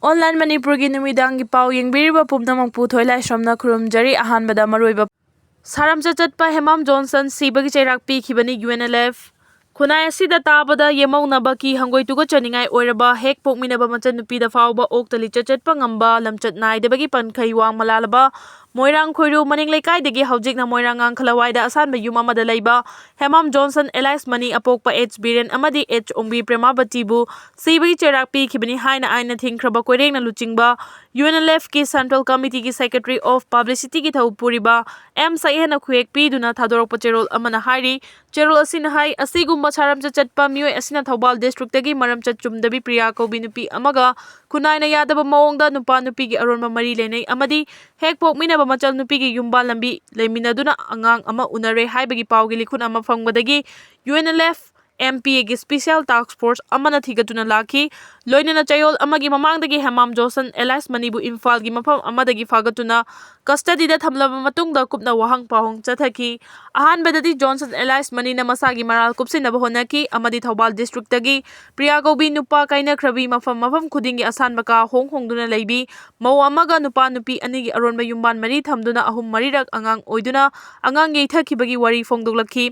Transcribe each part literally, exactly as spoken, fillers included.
Online ꯃꯅꯤꯄꯨꯔꯒꯤ ꯅꯨꯃꯤꯗꯥꯡꯒꯤ ꯄꯥꯎ ꯌꯦꯡꯕꯤꯔꯤꯕ ꯄꯨꯝꯅꯃꯛꯄꯨ ꯊꯣꯏꯂꯥꯏꯁ꯭ꯔꯝꯅ ꯈꯨꯔꯨꯝꯖꯔꯤ꯫ ꯑꯍꯥꯟꯕꯗ ꯃꯔꯨꯑꯣꯏꯕ ꯁꯥꯔꯝꯆꯠ ꯆꯠꯄ ꯍꯦꯃꯥꯝ ꯖꯣꯟꯁꯟ ꯁꯤꯕꯒꯤ ꯆꯩꯔꯥꯛ ꯄꯤꯈꯤꯕꯅꯤ ꯌꯨ ꯑꯦꯟ ꯑꯦꯜ ꯑꯦꯐ꯫ ꯈꯨꯟꯅꯥꯏ ꯑꯁꯤꯗ ꯇꯥꯕꯗ ꯌꯦꯃꯧꯅꯕ ꯀꯤ ꯍꯪꯒꯣꯏ ꯇꯨꯀꯠꯆꯅꯤꯡꯉꯥꯏ ꯑꯣꯏꯔꯕ ꯍꯦꯛ ꯄꯣꯛꯃꯤꯟꯅꯕ ꯃꯆꯟꯅꯨꯄꯤꯗ ꯐꯥꯎꯕ ꯑꯣꯛꯇ ꯂꯤꯆꯠ ꯆꯠꯄ ꯉꯝꯕ ꯂꯝꯆꯠ ꯅꯥꯏꯗꯕꯒꯤ ꯄꯟꯈꯩ ꯋꯥꯡ ꯃꯂꯥꯂꯕ ꯃꯣꯏꯔꯥꯡ ꯈꯣꯏꯔꯨ ꯃꯅꯤꯡ ꯂꯩꯀꯥꯏꯗꯒꯤ ꯍꯧꯖꯤꯛꯅ ꯃꯣꯏꯔꯥꯡ ꯉꯥꯡꯈꯂꯋꯥꯏꯗ ꯑꯁꯥꯟꯕ ꯌꯨꯝ ꯑꯃꯗ ꯂꯩꯕ ꯍꯦꯃꯥꯝ ꯖꯣꯟꯁꯟ ꯑꯦꯂꯥꯏꯁ ꯃꯅꯤ ꯑꯄꯣꯛꯄ ꯑꯦꯆ ꯕꯤꯔꯦꯟ ꯑꯃꯗꯤ ꯑꯦꯆ ꯑꯣꯡꯕꯤ ꯄ꯭ꯔꯦꯃꯥꯕꯇꯤꯕꯨ ꯁꯤꯕꯒꯤ ꯆꯩꯔꯥꯛ ꯄꯤꯈꯤꯕꯅꯤ ꯍꯥꯏꯅ ꯑꯥꯏꯟꯅ ꯊꯤꯡꯈ꯭ꯔꯕ ꯀꯣꯏꯔꯦꯡꯅ ꯂꯨꯆꯤꯡꯕ ꯌꯨ ꯑꯦꯟ ꯑꯦꯜ ꯑꯦꯐꯀꯤ Central Committeeꯒꯤ Secretary of Publicityꯒꯤ ꯊꯧ ꯄꯨꯔꯤꯕ ꯑꯦꯝ ꯁꯛꯍꯦꯟꯅ ꯈꯨꯌꯦꯛ ꯄꯤꯗꯨꯅ ꯊꯥꯗꯣꯔꯛꯄ ꯆꯦꯔꯣꯜ ꯑꯃꯅ ꯍꯥꯏꯔꯤ꯫ ꯆꯦꯔꯣꯜ ꯑꯁꯤꯅ ꯍꯥꯏ, ꯑꯁꯤꯒꯨꯝꯕ ꯁꯥꯔꯝꯆꯠ ꯆꯠꯄ ꯃꯤꯑꯣꯏ ꯑꯁꯤꯅ ꯊꯧꯕꯥꯜ districtꯒꯤ ꯃꯔꯝꯆꯠ ꯆꯨꯝꯗꯕꯤ ꯄ꯭ꯔꯤꯌꯥ ꯀꯧꯕꯤ ꯅꯨꯄꯤ ꯑꯃꯒ ꯈꯨꯟꯅꯥꯏꯅ ꯌꯥꯗꯕ ꯃꯑꯣꯡꯗ ꯅꯨꯄꯥ ꯅꯨꯄꯤꯒꯤ ꯑꯔꯣꯟꯕ ꯃꯔꯤ ꯂꯩꯅꯩ ꯑꯃꯗꯤ ꯍꯦꯛ ꯄꯣꯛꯃꯤꯟꯅꯕ ꯃꯆꯜ ꯅꯨꯄꯤꯒꯤ ꯌꯨꯝꯕꯥꯜ ꯂꯝꯕꯤ ꯂꯩꯃꯤꯟꯅꯗꯨꯅ ꯑꯉꯥꯡ ꯑꯃ ꯎꯅꯔꯦ ꯍꯥꯏꯕꯒꯤ ꯄꯥꯎꯒꯤ ꯂꯤꯈꯨꯟ ꯑꯃ ꯐꯪꯕꯗꯒꯤ U N L F M P ꯑꯦꯒꯤ special task force ꯑꯃꯅ ꯊꯤꯒꯠꯇꯨꯅ ꯂꯥꯛꯈꯤ꯫ ꯂꯣꯏꯅꯅ ꯆꯌꯣꯜ ꯑꯃꯒꯤ ꯃꯃꯥꯡꯗꯒꯤ ꯍꯦꯃꯥꯝ ꯖꯣꯟꯁꯟ ꯑꯦꯂꯥꯏꯁ ꯃꯅꯤꯕꯨ ꯏꯝꯐꯥꯜꯒꯤ ꯃꯐꯝ ꯑꯃꯗꯒꯤ ꯐꯥꯒꯠꯇꯨꯅ custodyꯗ ꯊꯝꯂꯕ ꯃꯇꯨꯡꯗ ꯀꯨꯞꯅ ꯋꯥꯍꯪ ꯄꯥꯎꯍꯪ ꯆꯠꯊꯈꯤ꯫ ꯑꯍꯥꯟꯕꯗꯗꯤ ꯖꯣꯟꯁꯟ ꯑꯦꯂꯥꯏꯁ ꯃꯅꯤꯅ ꯃꯁꯥꯒꯤ ꯃꯔꯥꯜ ꯀꯨꯞꯁꯤꯟꯅꯕ ꯍꯣꯠꯅꯈꯤ ꯑꯃꯗꯤ ꯊꯧꯕꯥꯜ districtꯇꯒꯤ ꯄ꯭ꯔꯤꯌꯥ ꯀꯧꯕꯤ ꯅꯨꯄꯥ ꯀꯥꯏꯅꯈ꯭ꯔꯕꯤ ꯃꯐꯝ ꯃꯐꯝ ꯈꯨꯗꯤꯡꯒꯤ ꯑꯁꯥꯟꯕ ꯀꯥ ꯍꯣꯡ ꯍꯣꯡꯗꯨꯅ ꯂꯩꯕꯤ ꯃꯧ ꯑꯃꯒ ꯅꯨꯄꯥ ꯅꯨꯄꯤ ꯑꯅꯤꯒꯤ ꯑꯔꯣꯟꯕ ꯌꯨꯝꯕꯥꯟ ꯃꯔꯤ ꯊꯝꯗꯨꯅ ꯑꯍꯨꯝ ꯃꯔꯤꯔꯛ ꯑꯉꯥꯡ ꯑꯣꯏꯗꯨꯅ ꯑꯉꯥꯡ ꯌꯩꯊꯈꯤꯕꯒꯤ ꯋꯥꯔꯤ ꯐꯣꯡꯗꯣꯛꯂꯛꯈꯤ꯫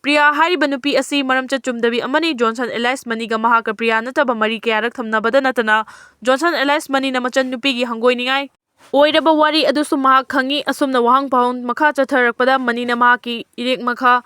ꯄ꯭ꯔꯤꯌꯥ ꯍꯥꯏꯔꯤꯕ ꯅꯨꯄꯤ ꯑꯁꯤ ꯃꯔꯝꯆꯠ ꯆꯨꯝꯗꯕꯤ ꯑꯃꯅꯤ꯫ ꯖꯣꯟꯁꯟ ꯑꯦꯂꯥꯏꯁ ꯃꯅꯤꯒ ꯃꯍꯥꯛꯀ ꯄ꯭ꯔꯤꯌꯥ ꯅꯠꯇꯕ ꯃꯔꯤ ꯀꯌꯥꯔꯛ ꯊꯝꯅꯕꯗ ꯅꯠꯇꯅ ꯖꯣꯟꯁꯟ ꯑꯦꯂꯥꯏꯁ ꯃꯅꯤꯅ ꯃꯆꯟ ꯅꯨꯄꯤꯒꯤ ꯍꯪꯒꯣꯏꯅꯤꯡꯉꯥꯏ ꯑꯣꯏꯔꯕ ꯋꯥꯔꯤ ꯑꯗꯨꯁꯨ ꯃꯍꯥꯛ ꯈꯪꯏ꯫ ꯑꯁꯨꯝꯅ ꯋꯥꯍꯪ ꯄꯥꯎꯍꯪ ꯃꯈꯥ ꯆꯠꯊꯔꯛꯄꯗ ꯃꯅꯤꯅ ꯃꯍꯥꯛꯀꯤ ꯏꯔꯦꯛ ꯃꯈꯥ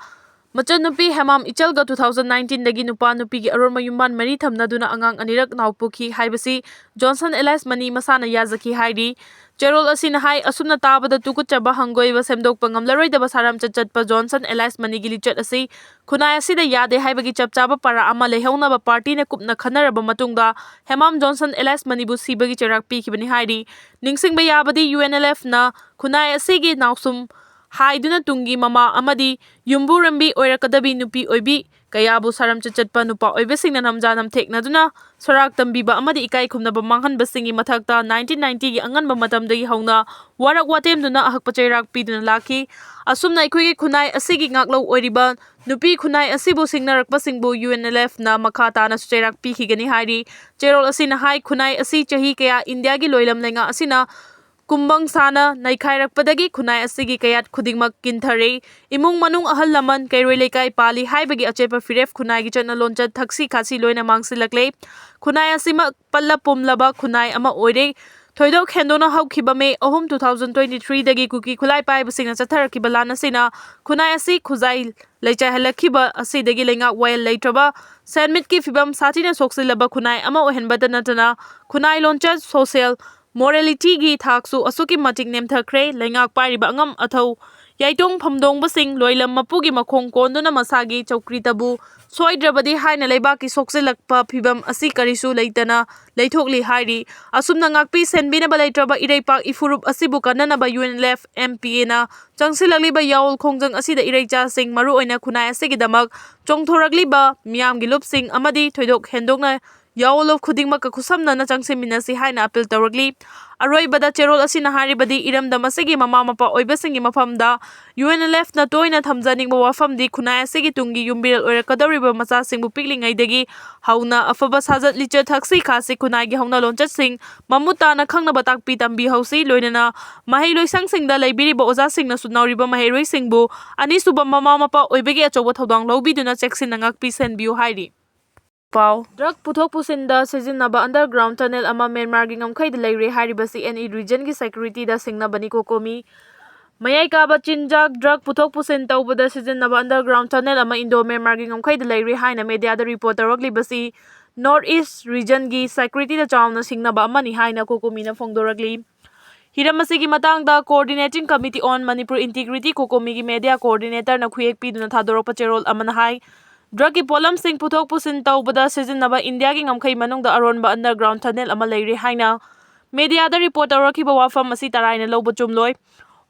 ꯃꯆꯟ ꯅꯨꯄꯤ ꯍꯦꯃꯥꯝ ꯏꯆꯜꯒ two thousand nineteenꯗꯒꯤ ꯅꯨꯄꯥ ꯅꯨꯄꯤꯒꯤ ꯑꯔꯣꯟꯕ ꯌꯨꯝꯕꯥꯟ ꯃꯔꯤ ꯊꯝꯅꯗꯨꯅ ꯑꯉꯥꯡ ꯑꯅꯤꯔꯛ ꯅꯥꯎ ꯄꯣꯛꯈꯤ ꯍꯥꯏꯕꯁꯤ ꯖꯣꯟꯁꯟ ꯑꯦꯂꯥꯏꯁ ꯃꯅꯤ ꯃꯁꯥꯅ ꯌꯥꯖꯈꯤ ꯍꯥꯏꯔꯤ꯫ ꯆꯦꯔꯣꯜ ꯑꯁꯤꯅ ꯍꯥꯏ, ꯑꯁꯨꯝꯅ ꯇꯥꯕꯗ ꯇꯨꯀꯠꯆꯕ ꯍꯪꯒꯣꯏꯕ ꯁꯦꯝꯗꯣꯛꯄ ꯉꯝꯂꯔꯣꯏꯗꯕ ꯁꯥꯔꯥꯝꯆꯠ ꯆꯠꯄ ꯖꯣꯟꯁꯟ ꯑꯦꯂꯥꯏꯁ ꯃꯅꯤꯒꯤ ꯂꯤꯆꯠ ꯑꯁꯤ ꯈꯨꯟꯅꯥꯏ ꯑꯁꯤꯗ ꯌꯥꯗꯦ ꯍꯥꯏꯕꯒꯤ ꯆꯞ ꯆꯥꯕ ꯄꯥꯔꯥ ꯑꯃ ꯂꯩꯍꯧꯅꯕ ꯄꯥꯔꯇꯤꯅ ꯀꯨꯞꯅ ꯈꯟꯅꯔꯕ ꯃꯇꯨꯡꯗ ꯍꯦꯃꯥꯝ ꯖꯣꯟꯁꯟ ꯑꯦꯂꯥꯏꯁ ꯃꯅꯤꯕꯨ ꯁꯤꯕꯒꯤ ꯆꯩꯔꯥꯛ ꯄꯤꯈꯤꯕꯅꯤ ꯍꯥꯏꯔꯤ꯫ ꯅꯤꯡꯁꯤꯡꯕ ꯌꯥꯕꯗꯤ ꯌꯨ ꯑꯦꯟ ꯑꯦꯜ ꯑꯦꯐꯅ ꯈꯨꯟꯅꯥꯏ ꯑꯁꯤꯒꯤ ꯅꯥꯎꯁꯨꯝ ꯍꯥꯏꯗꯨꯅ ꯇꯨꯡꯒꯤ ꯃꯃꯥ ꯑꯃꯗꯤ ꯌꯨꯝꯕꯨꯔꯦꯝꯕꯤ ꯑꯣꯏꯔꯛꯀꯗꯕꯤ ꯅꯨꯄꯤ ꯑꯣꯏꯕꯤ ꯀꯌꯥꯕꯨ ꯁꯥꯔꯝꯆꯠ ꯆꯠꯄ ꯅꯨꯄꯥ ꯑꯣꯏꯕꯁꯤꯡꯅ ꯅꯝꯖꯥ ꯅꯝꯊꯦꯛꯅꯗꯨꯅ ꯁꯣꯔꯥꯛ ꯇꯝꯕꯤꯕ ꯑꯃꯗꯤ ꯏꯀꯥꯏ ꯈꯨꯝꯅꯕ ꯃꯥꯡꯍꯟꯕꯁꯤꯡꯒꯤ ꯃꯊꯛꯇ nineteen ninetyꯒꯤ ꯑꯉꯟꯕ ꯃꯇꯝꯗꯒꯤ ꯍꯧꯅ ꯋꯥꯔꯛ ꯋꯥꯇꯦꯝꯗꯨꯅ ꯑꯍꯛꯄ ꯆꯩꯔꯥꯛ ꯄꯤꯗꯨꯅ ꯂꯥꯛꯈꯤ꯫ ꯑꯁꯨꯝꯅ ꯑꯩꯈꯣꯏꯒꯤ ꯈꯨꯟꯅꯥꯏ ꯑꯁꯤꯒꯤ ꯉꯥꯛꯂꯧ ꯑꯣꯏꯔꯤꯕ ꯅꯨꯄꯤ ꯈꯨꯟꯅꯥꯏ ꯑꯁꯤꯕꯨ ꯁꯤꯡꯅꯔꯛꯄꯁꯤꯡꯕꯨ UNLFꯅ ꯃꯈꯥ ꯇꯥꯅꯁꯨ ꯆꯩꯔꯥꯛ ꯄꯤꯈꯤꯒꯅꯤ ꯍꯥꯏꯔꯤ꯫ ꯆꯦꯔꯣꯜ ꯑꯁꯤꯅ ꯍꯥꯏ, ꯈꯨꯟꯅꯥꯏ ꯑꯁꯤ ꯆꯍꯤ ꯀꯌꯥ ꯏꯟꯗꯤꯌꯥꯒꯤ ꯂꯣꯏꯂꯝ ꯂꯩꯉꯥꯛ ꯑꯁꯤꯅ ꯀꯨꯝꯕꯪ ꯁꯥꯅ ꯅꯩꯈꯥꯏꯔꯛꯄꯗꯒꯤ ꯈꯨꯟꯅꯥꯏ ꯑꯁꯤꯒꯤ ꯀꯌꯥꯠ ꯈꯨꯗꯤꯡꯃꯛ ꯀꯤꯟꯊꯔꯦ꯫ ꯏꯃꯨꯡ ꯃꯅꯨꯡ, ꯑꯍꯜ ꯂꯃꯟ, ꯀꯩꯔꯣꯏ ꯂꯩꯀꯥꯏ, ꯄꯥꯜꯂꯤ ꯍꯥꯏꯕꯒꯤ ꯑꯆꯦꯠꯄ ꯐꯤꯔꯦꯞ ꯈꯨꯟꯅꯥꯏꯒꯤ ꯆꯠꯅ ꯂꯣꯟꯆꯠ, ꯊꯛꯁꯤ ꯈꯥꯁꯤ ꯂꯣꯏꯅ ꯃꯥꯡꯁꯤꯜꯂꯛꯂꯦ꯫ ꯈꯨꯟꯅꯥꯏ ꯑꯁꯤꯃꯛ ꯄꯜꯂ ꯄꯨꯝꯂꯕ ꯈꯨꯟꯅꯥꯏ ꯑꯃ ꯑꯣꯏꯔꯦ꯫ ꯊꯣꯏꯗꯣꯛ ꯍꯦꯟꯗꯣꯛꯅ ꯍꯧꯈꯤꯕ May ꯑꯍꯨꯝ, two thousand twenty threeꯗꯒꯤ ꯀꯨꯀꯤ ꯈꯨꯠꯂꯥꯏ ꯄꯥꯏꯕꯁꯤꯡꯅ ꯆꯠꯊꯔꯛꯈꯤꯕ ꯂꯥꯟ ꯑꯁꯤꯅ ꯈꯨꯟꯅꯥꯏ ꯑꯁꯤ ꯈꯨꯖꯥꯏ ꯂꯩꯆꯥꯏꯍꯜꯂꯛꯈꯤꯕ ꯑꯁꯤꯗꯒꯤ ꯂꯩꯉꯥꯛ ꯋꯥꯌꯦꯜ ꯂꯩꯇ꯭ꯔꯕ, ꯁꯦꯟꯃꯤꯠꯀꯤ ꯐꯤꯕꯝ ꯁꯥꯊꯤꯅ ꯁꯣꯛꯆꯤꯜꯂꯕ ꯈꯨꯟꯅꯥꯏ ꯑꯃ ꯑꯣꯏꯍꯟꯕꯇ ꯅꯠꯇꯅ ꯈꯨꯟꯅꯥꯏ ꯂꯣꯟꯆꯠ, social moralityꯒꯤ ꯊꯥꯛꯁꯨ ꯑꯁꯨꯛꯀꯤ ꯃꯇꯤꯛ ꯅꯦꯝꯊꯈ꯭ꯔꯦ꯫ ꯂꯩꯉꯥꯛ ꯄꯥꯏꯔꯤꯕ ꯑꯉꯝ ꯑꯊꯧ ꯌꯥꯏꯇꯣꯡ ꯐꯝꯗꯣꯡꯕꯁꯤꯡ ꯂꯣꯏꯂꯝ ꯃꯄꯨꯒꯤ ꯃꯈꯣꯡ ꯀꯣꯟꯗꯨꯅ ꯃꯁꯥꯒꯤ ꯆꯧꯀ꯭ꯔꯤꯇꯕꯨ ꯁꯣꯏꯗ꯭ꯔꯕꯗꯤ ꯍꯥꯏꯅ ꯂꯩꯕꯥꯛꯀꯤ ꯁꯣꯛꯆꯤꯜꯂꯛꯄ ꯐꯤꯕꯝ ꯑꯁꯤ ꯀꯔꯤꯁꯨ ꯂꯩꯇꯅ ꯂꯩꯊꯣꯛꯂꯤ ꯍꯥꯏꯔꯤ꯫ ꯑꯁꯨꯝꯅ ꯉꯥꯛꯄꯤ ꯁꯦꯟꯕꯤꯅꯕ ꯂꯩꯇ꯭ꯔꯕ ꯏꯔꯩꯄꯥꯛ ꯏꯐꯨꯔꯨꯞ ꯑꯁꯤꯕꯨ ꯀꯟꯅꯅꯕ UNLF MPAꯅ ꯆꯪꯁꯤꯜꯂꯛꯂꯤꯕ ꯌꯥꯑꯣꯜ ꯈꯣꯡꯖꯪ ꯑꯁꯤꯗ ꯏꯔꯩꯆꯥꯁꯤꯡ, ꯃꯔꯨꯑꯣꯏꯅ ꯈꯨꯟꯅꯥꯏ ꯑꯁꯤꯒꯤꯗꯃꯛ ꯆꯣꯡꯊꯣꯔꯛꯂꯤꯕ ꯃꯤꯌꯥꯝꯒꯤ ꯂꯨꯞꯁꯤꯡ ꯑꯃꯗꯤ ꯊꯣꯏꯗꯣꯛ ꯍꯦꯟꯗꯣꯛꯅ ꯌꯥꯑꯣꯜ ꯈꯨꯗꯤꯡꯃꯛꯀ ꯈꯨꯠꯁꯝꯅꯅ ꯆꯪꯁꯤꯟꯃꯤꯟꯅꯁꯤ ꯍꯥꯏꯅ appeal ꯇꯧꯔꯛꯂꯤ꯫ ꯑꯔꯣꯏꯕꯗ ꯆꯦꯔꯣꯜ ꯑꯁꯤꯅ ꯍꯥꯏꯔꯤꯕꯗꯤ ꯏꯔꯝꯗꯝ ꯑꯁꯤꯒꯤ ꯃꯃꯥ ꯃꯄꯥ ꯑꯣꯏꯕꯁꯤꯡꯒꯤ ꯃꯐꯝꯗ UNLFꯅ ꯇꯣꯏꯅ ꯊꯝꯖꯅꯤꯡꯕ ꯋꯥꯐꯝꯗꯤ ꯈꯨꯟꯅꯥꯏ ꯑꯁꯤꯒꯤ ꯇꯨꯡꯒꯤ ꯌꯨꯝꯕꯤꯔꯦꯜ ꯑꯣꯏꯔꯛꯀꯗꯧꯔꯤꯕ ꯃꯆꯥꯁꯤꯡꯕꯨ ꯄꯤꯛꯂꯤꯉꯩꯗꯒꯤ ꯍꯧꯅ ꯑꯐꯕ ꯁꯥꯖꯠ ꯂꯤꯆꯠ, ꯊꯛꯁꯤ ꯈꯥꯁꯤ, ꯈꯨꯟꯅꯥꯏꯒꯤ ꯍꯧꯅ ꯂꯣꯟꯆꯠꯁꯤꯡ ꯃꯃꯨꯠ ꯇꯥꯅ ꯈꯪꯅꯕ ꯇꯥꯛꯄꯤ ꯇꯝꯕꯤꯍꯧꯁꯤ꯫ ꯂꯣꯏꯅꯅ ꯃꯍꯩꯂꯣꯏꯁꯪꯁꯤꯡꯗ ꯂꯩꯕꯤꯔꯤꯕ ꯑꯣꯖꯥꯁꯤꯡꯅꯁꯨ ꯅꯧꯔꯤꯕ ꯃꯍꯩꯔꯣꯏꯁꯤꯡꯕꯨ ꯑꯅꯤꯁꯨꯕ ꯃꯃꯥ ꯃꯄꯥ ꯑꯣꯏꯕꯒꯤ ꯑꯆꯧꯕ ꯊꯧꯗꯥꯡ ꯂꯧꯕꯤꯗꯨꯅ ꯆꯦꯛꯁꯤꯟꯅ ꯉꯥꯛꯄꯤ ꯁꯦꯟꯕꯤꯌꯨ ꯍꯥꯏꯔꯤ꯫ ꯄꯥꯎ꯫ Drug ꯄꯨꯊꯣꯛ ꯄꯨꯁꯤꯟꯗ ꯁꯤꯖꯤꯟꯅꯕ underground tunnel ꯑꯃ ꯃ꯭ꯌꯥꯟꯃꯥꯔꯒꯤ ꯉꯝꯈꯩꯗ ꯂꯩꯔꯦ ꯍꯥꯏꯔꯤꯕꯁꯤ NE regionꯒꯤ securityꯗ ꯁꯤꯡꯅꯕꯅꯤ꯫ COCOMI꯫ ꯃꯌꯥꯏ ꯀꯥꯕ ꯆꯤꯟꯖꯥꯛ drug ꯄꯨꯊꯣꯛ ꯄꯨꯁꯤꯟ ꯇꯧꯕꯗ ꯁꯤꯖꯤꯟꯅꯕ underground tunnel ꯑꯃ ꯏꯟꯗꯣ ꯃ꯭ꯌꯥꯟꯃꯥꯔꯒꯤ ꯉꯝꯈꯩꯗ ꯂꯩꯔꯦ ꯍꯥꯏꯅ mediaꯗ report ꯇꯧꯔꯛꯂꯤꯕꯁꯤ North East regionꯒꯤ securityꯗ ꯆꯥꯎꯅ ꯁꯤꯡꯅꯕ ꯑꯃꯅꯤ ꯍꯥꯏꯅ COCOMIꯅ ꯐꯣꯡꯗꯣꯔꯛꯂꯤ꯫ ꯍꯤꯔꯝ ꯑꯁꯤꯒꯤ ꯃꯇꯥꯡꯗ Coordinating Committee on Manipur Integrity, COCOMIꯒꯤ media coordinatorꯅ ꯈꯨꯌꯦꯛ ꯄꯤꯗꯨꯅ ꯊꯥꯗꯣꯔꯛꯄ ꯆꯦꯔꯣꯜ ꯑꯃꯅ ꯍꯥꯏ, drugꯀꯤ ꯄꯣꯠꯂꯝꯁꯤꯡ ꯄꯨꯊꯣꯛ ꯄꯨꯁꯤꯟ ꯇꯧꯕꯗ ꯁꯤꯖꯤꯟꯅꯕ ꯏꯟꯗꯤꯌꯥꯒꯤ ꯉꯝꯈꯩ ꯃꯅꯨꯡꯗ ꯑꯔꯣꯟꯕ underground tunnel ꯑꯃ ꯂꯩꯔꯦ ꯍꯥꯏꯅ mediaꯗ report ꯇꯧꯔꯛꯈꯤꯕ ꯋꯥꯐꯝ ꯑꯁꯤ ꯇꯔꯥꯏꯅ ꯂꯧꯕ ꯆꯨꯝꯂꯣꯏ꯫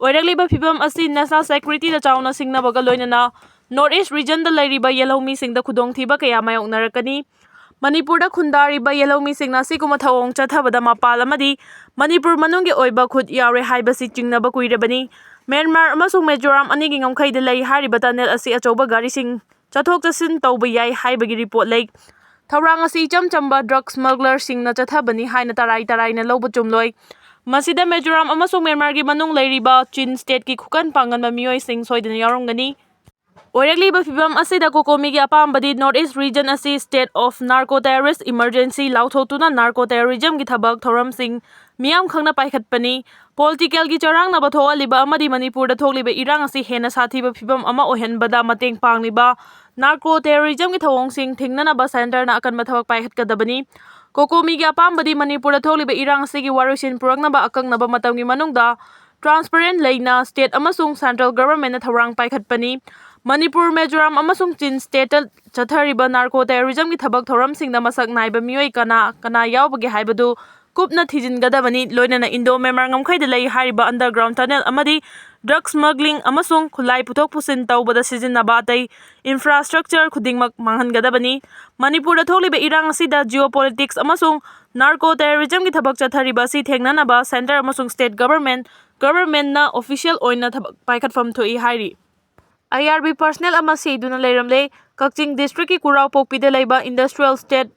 ꯑꯣꯏꯔꯛꯂꯤꯕ ꯐꯤꯕꯝ ꯑꯁꯤ National Security ꯗ ꯆꯥꯎꯅ ꯁꯤꯡꯅꯕꯒ ꯂꯣꯏꯅꯅ North East Region ꯗ ꯂꯩꯔꯤꯕ ꯌꯦꯜꯍꯧꯃꯤꯁꯤꯡꯗ ꯈꯨꯗꯣꯡꯊꯤꯕ ꯀꯌꯥ ꯃꯥꯌꯣꯛꯅꯔꯛꯀꯅꯤ꯫ ꯃꯅꯤꯄꯨꯔꯗ ꯈꯨꯟꯗꯥꯔꯤꯕ ꯌꯦꯜꯍꯧꯃꯤꯁꯤꯡꯅ ꯑꯁꯤꯒꯨꯝꯕ ꯊꯧꯑꯣꯡ ꯆꯠꯊꯕꯗ ꯃꯄꯥꯜ ꯑꯃꯗꯤ ꯃꯅꯤꯄꯨꯔ ꯃꯅꯨꯡꯒꯤ ꯑꯣꯏꯕ ꯈꯨꯠ ꯌꯥꯎꯔꯦ ꯍꯥꯏꯕꯁꯤ ꯆꯤꯡꯅꯕ ꯀꯨꯏꯔꯕꯅꯤ꯫ ꯃ꯭ꯌꯥꯟꯃꯥꯔ ꯑꯃꯁꯨꯡ ꯃꯤꯖꯣꯔꯥꯝ ꯑꯅꯤꯒꯤ ꯉꯝꯈꯩꯗ ꯂꯩ ꯍꯥꯏꯔꯤꯕ tunnel ꯑꯁꯤ ꯑꯆꯧꯕ ꯒꯥꯔꯤꯁꯤꯡ ꯆꯠꯊꯣꯛ ꯆꯠꯁꯤꯟ ꯇꯧꯕ ꯌꯥꯏ ꯍꯥꯏꯕꯒꯤ report ꯂꯩ꯫ ꯊꯧꯔꯥꯡ ꯑꯁꯤ ꯏꯆꯝ ꯆꯝꯕ drug smuggler ꯁꯤꯡꯅ ꯆꯠꯊꯕꯅꯤ ꯍꯥꯏꯅ ꯇꯔꯥꯏ ꯇꯔꯥꯏꯅ ꯂꯧꯕ ꯆꯨꯝꯂꯣꯏ꯫ ꯃꯁꯤꯗ ꯃꯤꯖꯣꯔꯥꯝ ꯑꯃꯁꯨꯡ ꯃ꯭ꯌꯥꯟꯃꯥꯔꯒꯤ ꯃꯅꯨꯡ ꯂꯩꯔꯤꯕ ꯆꯤꯟ state ꯀꯤ ꯈꯨꯀꯟ ꯄꯥꯡꯒꯟꯕ ꯃꯤꯑꯣꯏꯁꯤꯡ ꯁꯣꯏꯗꯅ ꯌꯥꯎꯔꯝꯒꯅꯤ꯫ ꯑꯣꯏꯔꯛꯂꯤꯕ ꯐꯤꯕꯝ ꯑꯁꯤꯗ COCOMI ꯒꯤ ꯑꯄꯥꯝꯕꯗꯤ North East Region ꯑꯁꯤ state of narco terrorist emergency ꯂꯥꯎꯊꯣꯛꯇꯨꯅ narco terrorism ꯒꯤ ꯊꯕꯛ ꯊꯧꯔꯝꯁꯤꯡ ꯃꯤꯌꯥꯝ ꯈꯪꯅ ꯄꯥꯏꯈꯠꯄꯅꯤ꯫ Political ꯒꯤ ꯆꯔꯥꯡꯅꯕ ꯊꯣꯛꯍꯜꯂꯤꯕ ꯑꯃꯗꯤ ꯃꯅꯤꯄꯨꯔꯗ ꯊꯣꯛꯂꯤꯕ ꯏꯔꯥꯡ ꯑꯁꯤ ꯍꯦꯟꯅ ꯁꯥꯊꯤꯕ ꯐꯤꯕꯝ ꯑꯃ ꯑꯣꯏꯍꯟꯕꯗ ꯃꯇꯦꯡ ꯄꯥꯡꯂꯤꯕ narco terrorism ꯒꯤ ꯊꯧꯑꯣꯡꯁꯤꯡ ꯊꯤꯡꯅꯅꯕ centre ꯅ ꯑꯀꯟꯕ ꯊꯕꯛ ꯄꯥꯏꯈꯠꯀꯗꯕꯅꯤ꯫ COCOMI ꯒꯤ ꯑꯄꯥꯝꯕꯗꯤ ꯃꯅꯤꯄꯨꯔꯗ ꯊꯣꯛꯂꯤꯕ ꯏꯔꯥꯡ ꯑꯁꯤꯒꯤ ꯋꯥꯔꯣꯏꯁꯤꯟ ꯄꯨꯔꯛꯅꯕ ꯑꯀꯛꯅꯕ ꯃꯇꯝꯒꯤ ꯃꯅꯨꯡꯗ transparent ꯂꯩꯅ state ꯑꯃꯁꯨꯡ central government ꯅ ꯊꯧꯔꯥꯡ ꯄꯥꯏꯈꯠꯄꯅꯤ꯫ ꯃꯅꯤꯄꯨꯔ, ꯃꯤꯖꯣꯔꯥꯝ ꯑꯃꯁꯨꯡ ꯆꯤꯟ state ꯇ ꯆꯠꯊꯔꯤꯕ narco terrorism ꯒꯤ ꯊꯕꯛ ꯊꯧꯔꯝꯁꯤꯡꯗ ꯃꯁꯛ ꯅꯥꯏꯕ ꯃꯤꯑꯣꯏ ꯀꯅꯥ ꯀꯅꯥ ꯌꯥꯎꯕꯒꯦ ꯍꯥꯏꯕꯗꯨ ꯀꯨꯞꯅ ꯊꯤꯖꯤꯟꯒꯗꯕꯅꯤ꯫ ꯂꯣꯏꯅꯅ Indo Myanmar ꯉꯝꯈꯩꯗ ꯂꯩ ꯍꯥꯏꯔꯤꯕ underground tunnel ꯑꯃꯗꯤ drug smuggling ꯑꯃꯁꯨꯡ ꯈꯨꯠꯂꯥꯏ ꯄꯨꯊꯣꯛ ꯄꯨꯁꯤꯟ ꯇꯧꯕꯗ ꯁꯤꯖꯤꯟꯅꯕ ꯑꯇꯩ infrastructure ꯈꯨꯗꯤꯡꯃꯛ ꯃꯥꯡꯍꯟꯒꯗꯕꯅꯤ꯫ ꯃꯅꯤꯄꯨꯔꯗ ꯊꯣꯛꯂꯤꯕ ꯏꯔꯥꯡ ꯑꯁꯤꯗ geopolitics ꯑꯃꯁꯨꯡ narco terrorism ꯒꯤ ꯊꯕꯛ ꯆꯠꯊꯔꯤꯕ ꯑꯁꯤ ꯊꯦꯡꯅꯅꯕ centre ꯑꯃꯁꯨꯡ state government, government ꯅ official ꯑꯣꯏꯅ ꯊꯕꯛ ꯄꯥꯏꯈꯠꯐꯝ ꯊꯣꯛꯏ ꯍꯥꯏꯔꯤ꯫ IRB personnel ꯑꯃ ꯁꯤꯗꯨꯅ ꯂꯩꯔꯝꯂꯦ꯫ ꯀꯛꯆꯤꯡ district ꯀꯤ ꯈꯨꯔꯥꯎꯄꯣꯛꯄꯤꯗ ꯂꯩꯕ Industrial State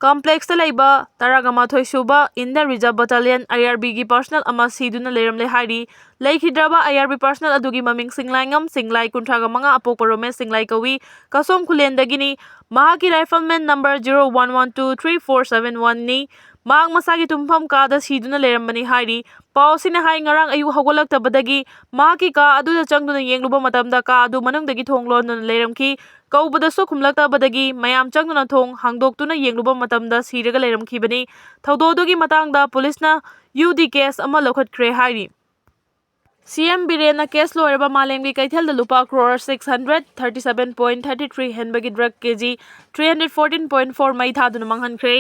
Complex ꯇ ꯂꯩꯕ ꯇꯔꯥꯒ ꯃꯥꯊꯣꯏ ꯁꯨꯕ Indian Reserve Battalion, IRB ꯒꯤ personnel ꯑꯃ ꯁꯤꯗꯨꯅ ꯂꯩꯔꯝꯂꯦ ꯍꯥꯏꯔꯤ꯫ ꯂꯩꯈꯤꯗ꯭ꯔꯕ IRB personnel ꯑꯗꯨꯒꯤ ꯃꯃꯤꯡ ꯁꯤꯡꯂꯥꯏꯉꯝ ꯁꯤꯡꯂꯥꯏ, ꯀꯨꯟꯊ꯭ꯔꯥꯒ ꯃꯉꯥ, ꯑꯄꯣꯛꯄ ꯔꯣꯃꯦꯁ ꯁꯤꯡꯂꯥꯏ ꯀꯧꯏ꯫ ꯀꯁꯣꯝ ꯈꯨꯂꯦꯟꯗꯒꯤꯅꯤ꯫ ꯃꯍꯥꯛꯀꯤ rifleman number zero one one two three four seven one ꯅꯤ꯫ ꯃꯍꯥꯛ ꯃꯁꯥꯒꯤ ꯇꯨꯝꯐꯝ ꯀꯥꯗ ꯁꯤꯗꯨꯅ ꯂꯩꯔꯝꯕꯅꯤ ꯍꯥꯏꯔꯤ꯫ ꯄꯥꯎ ꯑꯁꯤꯅ ꯍꯥꯏ, ꯉꯔꯥꯡ ꯑꯌꯨꯛ ꯍꯧꯒꯠꯂꯛꯇꯕꯗꯒꯤ ꯃꯍꯥꯛꯀꯤ ꯀꯥ ꯑꯗꯨꯗ ꯆꯪꯗꯨꯅ ꯌꯦꯡꯂꯨꯕ ꯃꯇꯝꯗ ꯀꯥ ꯑꯗꯨ ꯃꯅꯨꯡꯗꯒꯤ ꯊꯣꯡ ꯂꯣꯟꯗꯨꯅ ꯂꯩꯔꯝꯈꯤ꯫ ꯀꯧꯕꯗꯁꯨ ꯈꯨꯝꯂꯛꯇꯕꯗꯒꯤ ꯃꯌꯥꯝ ꯆꯪꯗꯨꯅ ꯊꯣꯡ ꯍꯥꯡꯗꯣꯛꯇꯨꯅ ꯌꯦꯡꯂꯨꯕ ꯃꯇꯝꯗ ꯁꯤꯔꯒ ꯂꯩꯔꯝꯈꯤꯕꯅꯤ꯫ ꯊꯧꯗꯣꯛ ꯑꯗꯨꯒꯤ ꯃꯇꯥꯡꯗ ꯄꯨꯂꯤꯁꯅ UD case ꯑꯃ ꯂꯧꯈꯠꯈ꯭ꯔꯦ ꯍꯥꯏꯔꯤ꯫ CM ꯕꯤꯔꯦꯟꯅ cash ꯂꯣꯏꯔꯕ ꯃꯥꯂꯦꯝꯒꯤ ꯀꯩꯊꯦꯜꯗ ꯂꯨꯄꯥ crore six hundred thirty seven point thirty three ꯍꯦꯟꯕꯒꯤ drug KG three hundred fourteen point four ꯃꯩ ꯊꯥꯗꯨꯅ ꯃꯥꯡꯍꯟꯈ꯭ꯔꯦ꯫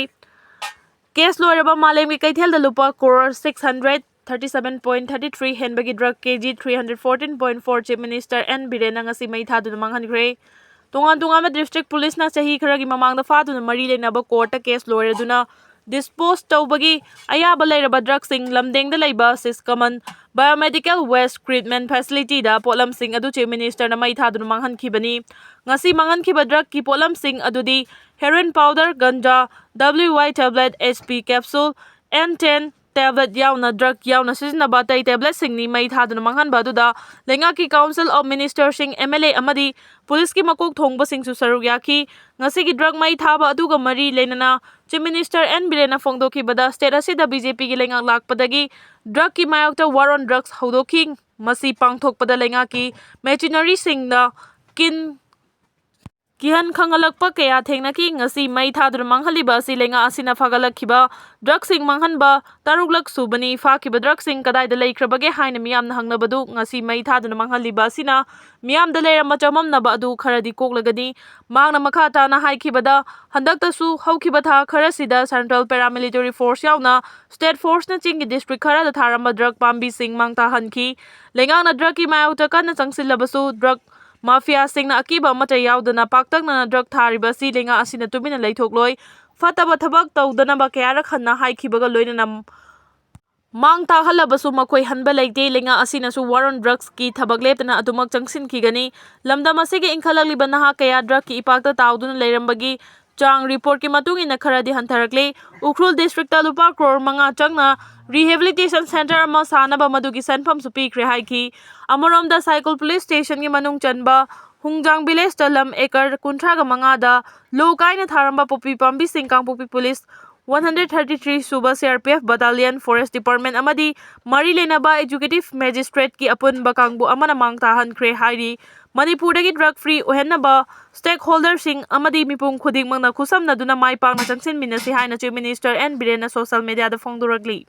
Cash ꯂꯣꯏꯔꯕ ꯃꯥꯂꯦꯝꯒꯤ ꯀꯩꯊꯦꯜꯗ ꯂꯨꯄꯥ crore six hundred thirty seven point thirty three ꯍꯦꯟꯕꯒꯤ drug K G three hundred fourteen point four Chief Minister N ꯕꯤꯔꯦꯟꯅ ꯉꯁꯤ ꯃꯩ ꯊꯥꯗꯨꯅ ꯃꯥꯡꯍꯟꯈ꯭ꯔꯦ꯫ ꯇꯣꯉꯥꯟ ꯇꯣꯉꯥꯟꯕ district policeꯅ ꯆꯍꯤ ꯈꯔꯒꯤ ꯃꯃꯥꯡꯗ ꯐꯥꯗꯨꯅ ꯃꯔꯤ ꯂꯩꯅꯕ courtꯇ case ꯂꯣꯏꯔꯗꯨꯅ dispose ꯇꯧꯕꯒꯤ ꯑꯌꯥꯕ ꯂꯩꯔꯕ drugꯁꯤꯡ ꯂꯝꯗꯦꯡꯗ ꯂꯩꯕ Siskamon Biomedical Waste Treatment Facilityꯗ ꯄꯣꯠꯂꯝꯁꯤꯡ ꯑꯗꯨ Chief Ministerꯅ ꯃꯩ ꯊꯥꯗꯨꯅ ꯃꯥꯡꯍꯟꯈꯤꯕꯅꯤ꯫ ꯉꯁꯤ ꯃꯥꯡꯍꯟꯈꯤꯕ drugꯀꯤ ꯄꯣꯠꯂꯝꯁꯤꯡ ꯑꯗꯨꯗꯤ heroin powder, ganja, W Y tablet, H P capsule, N ten tablet ꯌꯥꯎꯅ drug ꯌꯥꯎꯅ ꯁꯤꯖꯤꯟꯅꯕ ꯑꯇꯩ tabletꯁꯤꯡꯅꯤ꯫ ꯃꯩ ꯊꯥꯗꯨꯅ ꯃꯥꯡꯍꯟꯕ ꯑꯗꯨꯗ ꯂꯩꯉꯥꯛꯀꯤ Council of Ministerꯁꯤꯡ, M L A ꯑꯃꯗꯤ policeꯀꯤ ꯃꯀꯣꯛ ꯊꯣꯡꯕꯁꯤꯡꯁꯨ ꯁꯔꯨꯛ ꯌꯥꯈꯤ꯫ ꯉꯁꯤꯒꯤ drug ꯃꯩ ꯊꯥꯕ ꯑꯗꯨꯒ ꯃꯔꯤ ꯂꯩꯅꯅ Chief Minister N ꯕꯤꯔꯦꯟꯅ ꯐꯣꯡꯗꯣꯛꯈꯤꯕꯗ, state ꯑꯁꯤꯗ BJPꯒꯤ ꯂꯩꯉꯥꯛ ꯂꯥꯛꯄꯗꯒꯤ drugꯀꯤ ꯃꯥꯌꯣꯛꯇ war on drugs ꯍꯧꯗꯣꯛꯈꯤ꯫ ꯃꯁꯤ ꯄꯥꯡꯊꯣꯛꯄꯗ ꯂꯩꯉꯥꯛꯀꯤ machineryꯁꯤꯡꯅ ꯀꯤꯟ ꯀꯤꯍꯟ ꯈꯪꯍꯜꯂꯛꯄ ꯀꯌꯥ ꯊꯦꯡꯅꯈꯤ꯫ ꯉꯁꯤ ꯃꯩ ꯊꯥꯗꯨꯅ ꯃꯥꯡꯍꯜꯂꯤꯕ ꯑꯁꯤ ꯂꯩꯉꯥꯛ ꯑꯁꯤꯅ ꯐꯥꯒꯠꯂꯛꯈꯤꯕ drugꯁꯤꯡ ꯃꯥꯡꯍꯟꯕ ꯇꯔꯨꯛꯂꯛ ꯁꯨꯕꯅꯤ꯫ ꯐꯥꯈꯤꯕ drugꯁꯤꯡ ꯀꯗꯥꯏꯗ ꯂꯩꯈ꯭ꯔꯕꯒꯦ ꯍꯥꯏꯅ ꯃꯤꯌꯥꯝꯅ ꯍꯪꯅꯕꯗꯨ ꯉꯁꯤ ꯃꯩ ꯊꯥꯗꯨꯅ ꯃꯥꯡꯍꯜꯂꯤꯕ ꯑꯁꯤꯅ ꯃꯤꯌꯥꯝꯗ ꯂꯩꯔꯝꯕ ꯆꯃꯝꯅꯕ ꯑꯗꯨ ꯈꯔꯗꯤ ꯀꯣꯛꯂꯒꯅꯤ꯫ ꯃꯍꯥꯛꯅ ꯃꯈꯥ ꯇꯥꯅ ꯍꯥꯏꯈꯤꯕꯗ, ꯍꯟꯗꯛꯇꯁꯨ ꯍꯧꯈꯤꯕ ꯊꯥ ꯈꯔꯁꯤꯗ central paramilitary force ꯌꯥꯎꯅ state forceꯅ ꯆꯤꯡꯒꯤ district ꯈꯔꯗ ꯊꯥꯔꯝꯕ drug ꯄꯥꯝꯕꯤꯁꯤꯡ ꯃꯥꯡ ꯇꯥꯍꯟꯈꯤ꯫ ꯂꯩꯉꯥꯛꯅ drugꯀꯤ ꯃꯥꯌꯣꯛꯇ ꯀꯟꯅ ꯆꯪꯁꯤꯜꯂꯕꯁꯨ, drug mafiaꯁꯤꯡꯅ ꯑꯀꯤꯕ ꯑꯃꯠꯇ ꯌꯥꯎꯗꯅ ꯄꯥꯛꯇꯛꯅꯅ drug ꯊꯥꯔꯤꯕ ꯑꯁꯤ ꯂꯩꯉꯥꯛ ꯑꯁꯤꯅ ꯇꯨꯃꯤꯟꯅ ꯂꯩꯊꯣꯛꯂꯣꯏ꯫ ꯐꯠꯇꯕ ꯊꯕꯛ ꯇꯧꯗꯅꯕ ꯀꯌꯥꯔꯛ ꯍꯟꯅ ꯍꯥꯏꯈꯤꯕꯒ ꯂꯣꯏꯅꯅ ꯃꯥꯡ ꯇꯥꯛꯍꯜꯂꯕꯁꯨ ꯃꯈꯣꯏ ꯍꯟꯕ ꯂꯩꯇꯦ꯫ ꯂꯩꯉꯥꯛ ꯑꯁꯤꯅꯁꯨ war on drugsꯀꯤ ꯊꯕꯛ ꯂꯦꯞꯇꯅ ꯑꯗꯨꯃꯛ ꯆꯪꯁꯤꯟꯈꯤꯒꯅꯤ꯫ ꯂꯝꯗꯝ ꯑꯁꯤꯒꯤ ꯏꯟꯈꯠꯂꯛꯂꯤꯕ ꯅꯍꯥ ꯀꯌꯥ drugꯀꯤ ꯏꯄꯥꯛꯇ ꯇꯥꯎꯗꯨꯅ ꯂꯩꯔꯝꯕꯒꯤ ꯆꯥꯡ reportꯀꯤ ꯃꯇꯨꯡ ꯏꯟꯅ ꯈꯔꯗꯤ ꯍꯟꯊꯔꯛꯂꯦ꯫ ꯎꯈ꯭ꯔꯨꯜ districtꯇ ꯂꯨꯄꯥ crore ꯃꯉꯥ ꯆꯪꯅ rehabilitation centre ꯑꯃ ꯁꯥꯅꯕ ꯃꯗꯨꯒꯤ ꯁꯦꯟꯐꯝꯁꯨ ꯄꯤꯈ꯭ꯔꯦ ꯍꯥꯏꯈꯤ꯫ ꯑꯃꯔꯣꯝꯗ ꯁꯥꯏꯀꯣꯜ police stationꯒꯤ ꯃꯅꯨꯡ ꯆꯟꯕ ꯍꯨꯡꯖꯥꯡ villageꯇ ꯂꯝ acre ꯀꯨꯟꯊ꯭ꯔꯥꯒ ꯃꯉꯥꯗ ꯂꯣ ꯀꯥꯏꯅ ꯊꯥꯔꯝꯕ ꯄꯣꯄꯤ ꯄꯥꯝꯕꯤꯁꯤꯡ ꯀꯥꯡꯄꯣꯛꯄꯤ police one hundred thirty three ꯁꯨꯕ C R P F battalion, forest department ꯑꯃꯗꯤ ꯃꯔꯤ ꯂꯩꯅꯕ executive magistrateꯀꯤ ꯑꯄꯨꯟꯕ ꯀꯥꯡꯕꯨ ꯑꯃꯅ ꯃꯥꯡ ꯇꯥꯍꯟꯈ꯭ꯔꯦ ꯍꯥꯏꯔꯤ꯫ ꯃꯅꯤꯄꯨꯔꯗꯒꯤ drug free ꯑꯣꯏꯍꯟꯅꯕ stakeholderꯁꯤꯡ ꯑꯃꯗꯤ ꯃꯤꯄꯨꯝ ꯈꯨꯗꯤꯡꯃꯛꯅ ꯈꯨꯠꯁꯝꯅꯗꯨꯅ ꯃꯥꯏ ꯄꯥꯛꯅ ꯆꯪꯁꯤꯟꯃꯤꯟꯅꯁꯤ ꯍꯥꯏꯅ Chief Minister N ꯕꯤꯔꯦꯟꯅ social mediaꯗ ꯐꯣꯡꯗꯣꯔꯛꯂꯤ꯫